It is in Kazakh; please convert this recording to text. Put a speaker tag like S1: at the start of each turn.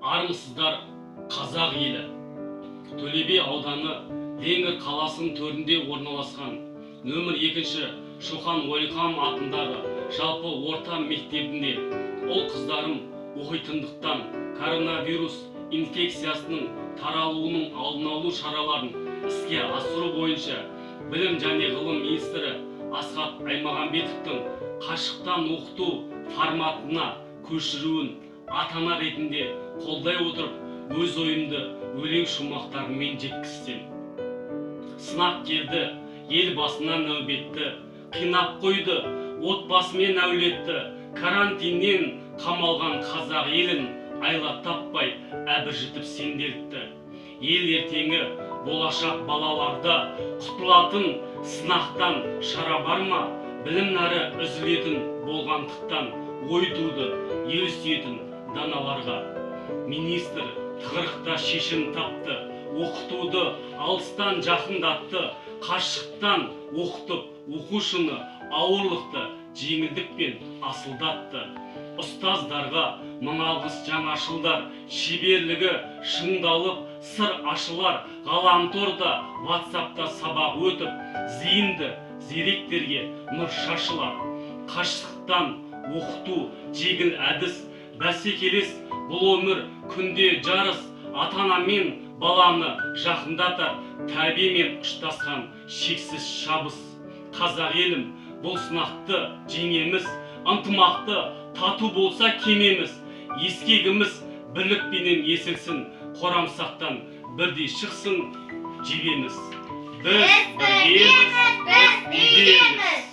S1: Армысыздар, қазақ елі! Төле би ауданы, Ленгір қаласының төрінде орналасқан нөмір 2 Шоқан Уәлиханов атындағы жалпы орта мектебінде ұл қыздарым оқитындықтан, коронавирус инфекциясының таралуының алдын алу шараларын іске асыру бойынша білім және ғылым министрі Асхат Аймағамбетовтің қашықтан оқыту форматына көшіруін ата ана ретінде қолдай отырып, өз ойымды өлең шумақтарымен жеткізсем. Сынақ келді ел басына нәубетті, қинап қойды отбасы мен әулетті. Карантиннен қамалған қазақ елін айла таппай әбіржітіп сенделтті. Ел ертеңі, болашақ балаларда, құтылатын сынақтан шара бар ма? Білім нәрі үзілетін болғандықтан, ой туды ел сүйетін даналарға. Министр тығырықта шешім тапты, оқытуды алыстан жақындатты. Қашықтан оқытып оқушыны, ауырлықты жеңілдікпен асылдатты. Ұстаздарға мың алғыс, жаңашылдар, шеберлігі шыңдалып, сыр ашылар. Ғаламторда, Ватсапта сабақ өтіп, зейінді зеректерге нұр шашылар. Қашықтан оқыту жеңіл әдіс, бәсекелес бұл өмір күнде жарыс. Ата ана мен баланы жақындатар, тәрбиемен ұштасқан шексіз шабыс. Қазақ елім, бұл сынақты жеңеміз, ынтымақты, тату болса кемеміз. Ескегіміз бірлікпенен есілсін, қорамсақтан бірдей шықсын жебеміз. Біз біргеміз, біз үйдеміз.